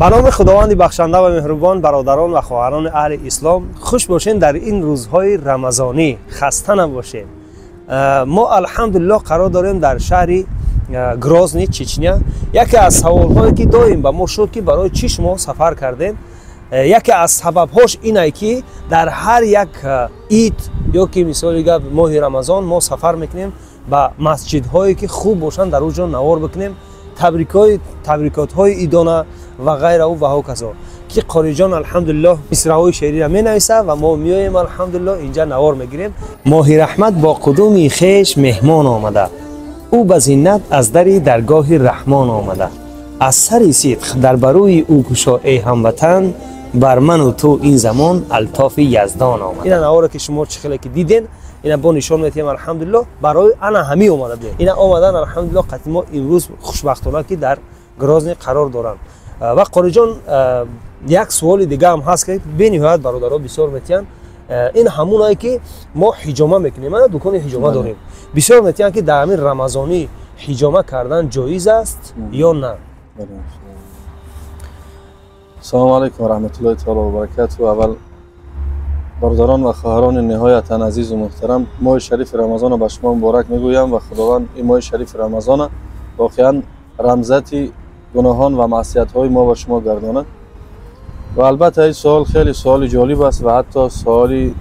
Ба номи Худованди бахшанда ва меҳрубон, бародарон ва хоҳарони аҳли ислом, хуш бошед дар ин рӯзҳои рамазонӣ, хаста набошед. Мо алҳамдулиллоҳ қарор дорем дар шаҳри Грозний, Чечня. Яке аз саволҳое ки доим ба мо шуд, ки барои чӣ шумо сафар кардем, яке аз сабабҳош ине ки дар ҳар як ид ё ки мисоли гап моҳи Рамазон мо сафар мекунем ба масҷидҳое ки хуб бошанд, дар он ҷо навор бикунем, табрикотҳои идона ва ғайраву ва ҳоказо. Ки Қориҷон алҳамдулиллоҳ мисраҳои шеъриро менависа ва мо меоем алҳамдулиллоҳ инҷа навор мегирем. Моҳи раҳмат бо қудуми хеш меҳмон омада, ӯ ба зинат аз дари даргоҳи раҳмон омада. Аз сари сидқ дар барӯи ӯ кушо эй ҳамватан, бар ману ту ин замон алтофи яздон омада. Ина наворе ки шумо чӣ хеле ки диден, ина бо нишон метиҳем алҳамдулиллоҳ барои ана ҳамин омада будем. Ина омадан алҳамдулиллоҳ қатъи мо имрӯз хушбахтона ки дар Грозний қарор доранд. Ва Қориҷон, як суоли дига ҳам ҳаст ки бениҳоят бародаро бисёр метиҳанд. Ин ҳамонае ки мо ҳиҷома мекунем, ана дукони ҳиҷома дорем. Бисёр метиҳанд ки дар ҳамин рамазонӣ ҳиҷома кардан ҷоиз аст ё на? Салому алайкум ва раҳматуллоҳи таоло ва баракатуҳ. Аввал бародарон ва хоҳарони ниҳоятан азизу муҳтарам, моҳи шарифи Рамазонро ба шумо муборак мегӯям ва Худованд ин моҳи шарифи Рамазона воқеан рамзати гуноҳон ва маъсиятҳои мо ва шумо гардонад. Ва албатта ин суол хеле суоли ҷолиб аст ва ҳатто суоли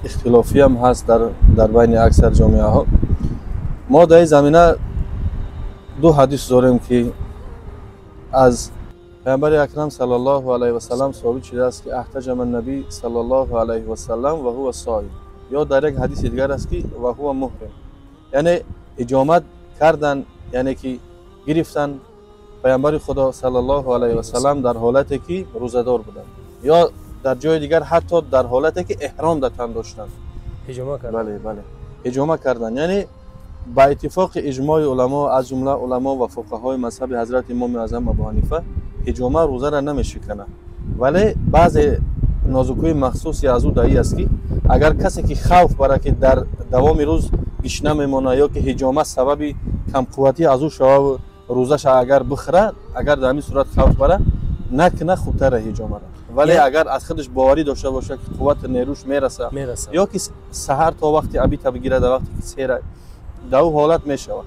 ихтилофиам ҳаст дар байни аксар ҷомеаҳо. Мо дар ин замина ду ҳадис дорем ки аз Паёмбари акрам саллаллоҳу алайҳи васаллам собит шудааст ки аҳтаҷама набӣ саллаллоҳу алайҳи васаллам ва ҳува соим, ё дар як ҳадиси дигар аст ки ва ҳува муҳрим, яъне ҳиҷомат кардан, яъне ки гирифтан Паёмбари Худо саллаллоҳу алайҳи васаллам дар ҳолате ки рӯзадор буданд, ё дар ҷои дигар ҳатто дар ҳолате ки эҳром дар тан доштанд ҳиҷома кардан. Бале, бале, ҳиҷома кардан. Яъне ба иттифоқи иҷмои уламо, аз ҷумла уламо ва фуқаҳои мазҳаби ҳазрати имоми аъзам Абу Ҳанифа, ҳиҷома рӯзаро намешиканад. Вале баъзе нозукҳои махсуси аз ӯ даи аст ки агар касе ки хавф бара ки дар давоми рӯз гишна мемонад ё ки ҳиҷома сабаби камқувватӣ аз ӯ шавад, рӯзаша агар бихӯрад, агар дар ҳамин сурат хавф бара, накуна хубтара ҳиҷомара. Вале агар аз худаш боварӣ дошта бошад ки қуввати нерӯш мераса, ё ки саҳар то вақти абита бигирад, дар вақте ки сера, дар ӯ ҳолат мешавад.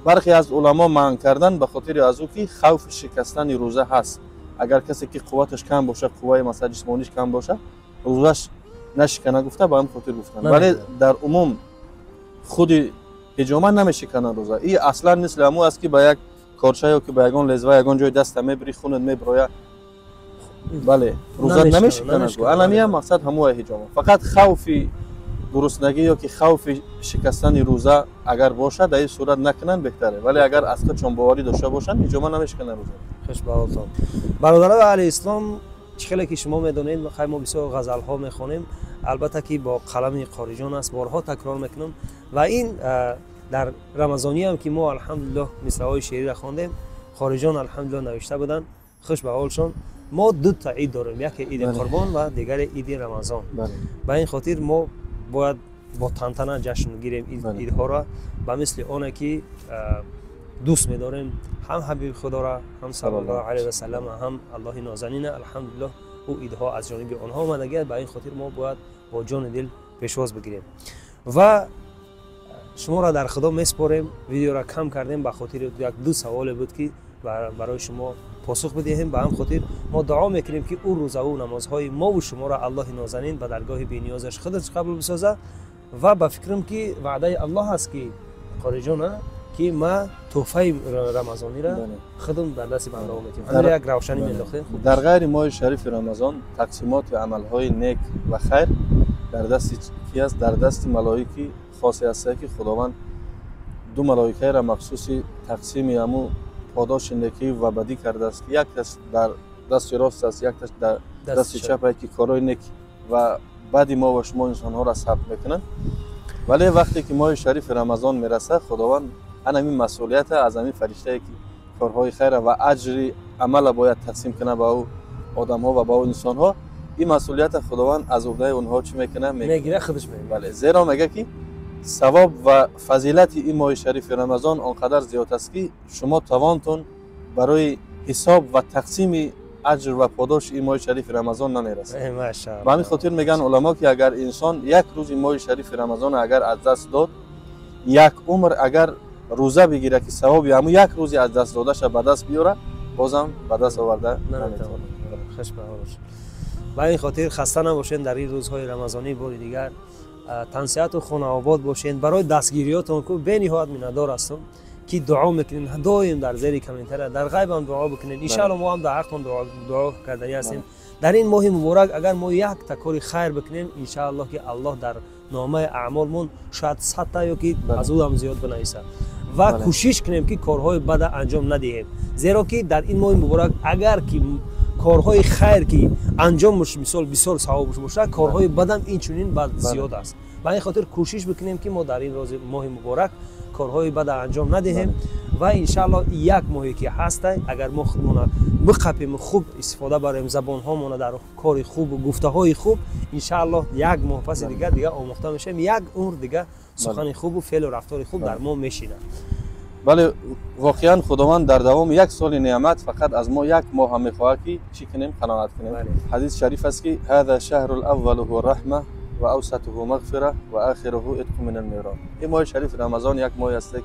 Бархе аз уламо манъ кардан ба хотири аз ӯ ки хавфи шикастани рӯза ҳаст. Агар касе ки қувваташ кам бошад, қувваи масалан ҷисмониш кам бошад, рӯзаш нашикана гуфта, ба ҳамин хотир гуфтанд. Вале дар умум худи ҳиҷома намешиканад рӯза. И аслан мисли ҳамон аст ки ба як корча ё ки ба ягон лезва ягон ҷои даста мебири, хунат мебироя, бале, рӯза намешиканад. Аламиям мақсад ҳамоя ҳиҷома. Фақат хавфи гуруснагӣ ё ки хавфи шикастани рӯза агар бошад, дар ин сурат накунанд беҳтаре. Вале агар аз худшон боварӣ дошта бошанд, ҳиҷома намешиканад рӯза. Хуш ба ҳолтон. Бародарои аҳли ислом, чӣ хеле ки шумо медонед, хай мо бисёр ғазалҳо мехонем, албатта ки бо қалами Қориҷон аст, борҳо такрор мекунам. Ва ин дар рамазониам ки мо алҳамдулиллоҳ мисраҳои шеъриро хондем, Қориҷон алҳамдулиллоҳ навишта буданд, хуш ба ҳолшон. Мо дута ид дорем, яке иди Қурбон ва дигаре иди Рамазон. Ба ин хотир мо бояд бо тантана ҷашн гирем идҳоро, ба мисли оне ки дӯст медорем ҳам ҳабиби Худоро, ҳам саллаллоҳу алайҳи васаллам, ҳам Аллоҳи нозанина. Алҳамдулиллоҳ ӯ идҳо аз ҷониби онҳо омадагиаст, ба ин хотир мо бояд бо ҷони дил пешвоз бигирем. Ва шуморо дар Худо месупорем. Видеоро кам кардем ба хотири як ду саволе буд ки барои шумо посух бидиҳем. Ба ҳам хотир мо дуо мекунем ки ӯ рӯзаву намозҳои мову шуморо Аллоҳи нозанин ба даргоҳи бениёзаш худаш қабул бисозад. Ва ба фикрам ки ваъдаи Аллоҳ аст ки Қориҷона ки ма тӯҳфаи рамазониро худам дар дасти бандаҳо метиҳам. Як равшанӣ мендохтем. Дар ғайри моҳи шарифи Рамазон тақсимоти амалҳои нек ва хайр дар дасти ки аст? Дар дасти малоики хосе ҳастае ки Худованд ду малоикаеро махсуси тақсими ҳамун подоши некӣ ва бадӣ кардааст ки якташ дар дасти рост аст, якташ дар дасти чап, ки корҳои нек ва бади мо ва шумо инсонҳоро сабт мекунанд. Вале вақте ки моҳи шарифи Рамазон мерасад, Худованд ана ҳамин масъулията аз ҳамин фариштае ки корҳои хайра ва аҷри амала бояд тақсим кунад ба ӯ одамҳо ва ба ӯ инсонҳо, ин масъулията Худованд аз уҳдаи онҳо чӣ мекунад? Мегирад, худаш мегирад. Бале, зеро мегӯяд ки савоб ва фазилати ин моҳи шарифи Рамазон он қадар зиёд аст ки шумо тавонтон барои ҳисоб ва тақсими аҷр ва подоши ин моҳи шарифи Рамазон намерасад. Ба ҳамин хотир мегӯянд уламо ки агар инсон як рӯзи моҳи шарифи Рамазон агар аз даст дод, як умр агар рӯза бигирад ки савоби ҳамун як рӯзи аз даст додаша ба даст биёрад, бозам ба даст оварда наметавонад. Ба ин хотир хаста набошед дар ин рӯзҳои рамазонӣ. Бори дигар тансиҳату хонаобод бошед. Барои дастгириётон ку бениҳоят миннатдор ҳастам ки дуо мекунед доим дар зери комментария, дар ғайбам дуо бикунед. Иншаалло мо ҳам дар ҳақтон дуо карданӣ ҳастем. Дар ин моҳи муборак агар мо якта кори хайр бикунем, иншааллоҳ ки Аллоҳ дар номаи аъмолмон шояд 100та ё ки аз ӯ ҳам зиёд бинависад. Ва кӯшиш кунем ки корҳои бада анҷом надиҳем, зеро ки дар ин моҳи муборак агар ки корҳои хайр ки анҷомш мисол бисёр савобш бошад, корҳои бадам инчунин бад зиёд аст. Ба ин хотир кӯшиш бикунем ки мо дар ин рӯзи моҳи муборак корҳои бада анҷом надиҳем ва иншааллоҳ як моҳе ки ҳаста, агар мо худмона биқапем, хуб истифода барем забонҳомона дар кори хубу гуфтаҳои хуб, иншааллоҳ як моҳ паси дигар дига омӯхта мешавем, як умр дига сухани хубу феълу рафтори хуб дар мо мешинад. Бале, воқеан Худованд дар давоми як соли неъмат фақат аз мо як моҳ ҳам мехоҳад ки чӣ кунем? Қаноат кунем. Ҳадис шариф аст ки ҳаза шаҳру аввалуҳу раҳма ва авсатуҳу мағфира ва ахируҳу итқу мин аннирон. Ин моҳи шарифи Рамазон як моҳе аст ки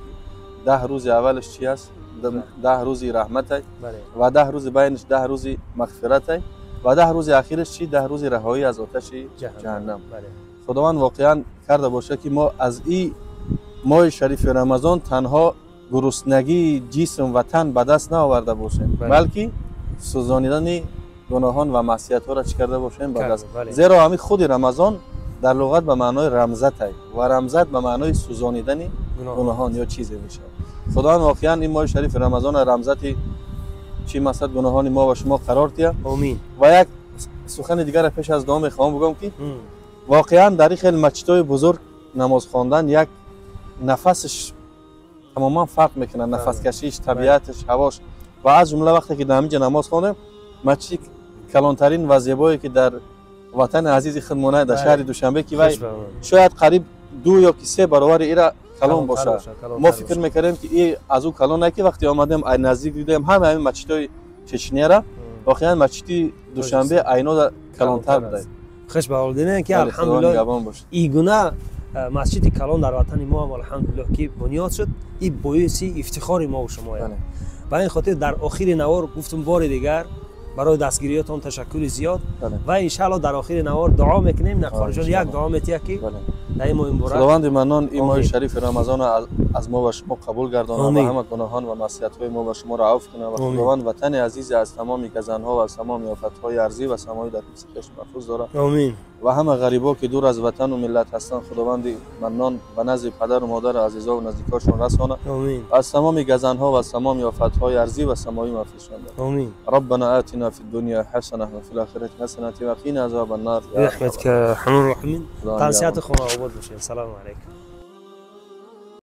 10 рӯзи аввалаш чи аст? 10 рӯзи раҳматай ва 10 рӯзи байнаш 10 рӯзи мағфиратай ва 10 рӯзи ахираш чи? 10 рӯзи раҳоӣ аз оташи ҷаҳаннам. Худованд воқеан карда бошад ки мо аз ин моҳи шарифи Рамазон танҳо гуруснагии ҷисм ва тан ба даст наоварда бошем, балки сӯзонидани гуноҳон ва маъсиятҳоро чӣ карда бошем? Ба даст. Зеро ҳамин худи Рамазон дар луғат ба маънои рамзатай ва рамзат ба маънои сӯзонидани гуноҳон ё чизе мешавад. Худованд воқеан ин моҳи шарифи Рамазонро рамзати чӣ мақсад гуноҳони мо ва шумо қарор диҳад. Омин. Ва як сухани дигарро пеш аз дуо мехоҳам бигӯям ки воқеан дар ин хел масҷидҳои бузург намоз хондан як нафасш тамоман фарқ мекунад, нафаскашиш, табиаташ, ҳавош. Ва аз ҷумла вақте ки дар ҳаминҷа намоз хондем, масҷиди калонтарин ва зебое ки дар ватани азизи худмона дар шаҳри Душанбе ки вай шояд қариб 2 ё ки 3 баробари ира калон бошад. Мо фикр мекардем ки и аз ӯ калон не, ки вақте омадем ай наздик дидем ҳама ҳамин масҷидҳои Чечнияра, воқеан масҷиди Душанбе айнода калонтар буда. Хуш ба ҳол дидем ки алҳамдулиллоҳ и гуна масҷиди калон дар ватани мо ҳам алҳамдулиллоҳ ки бунёд шуд, и боиси ифтихори мо ва шумояд. Ба ин хотир дар охири навор гуфтум бори дигар барои дастгириётон ташаккури зиёд ва иншааллоҳ дар охири навор дуо мекунем. Наққорҷон як дуо метиҳад ки дар ин моҳи муборак Худованди маннон ин моҳи шарифи Рамазонро аз мо ва шумо қабул гардонад ва ҳама гуноҳон ва маъсиятҳои мо ва шуморо афв кунад ва Худованд ватани азизе аз тамоми газанҳо ва аз тамоми офатҳои арзӣ ва самоӣ дар ҳифзи хеш маҳфуз дорад. Омин. Ва ҳама ғарибо ки дур аз ватану миллат ҳастанд, Худованди маннон ба назди падару модару азизо ва наздикошон расонад. Омин. Аз тамоми газанҳо ва аз тамоми офатҳои арзӣ ва самоӣ маҳфузшон дорад. Омин. Раббана атина фи дунё ҳасана ва фил охирати ҳасана ва қина азобан нар. Бирахматика арҳамар роҳимин. Тансиҳату хонаобод бошед. Салому алайкум.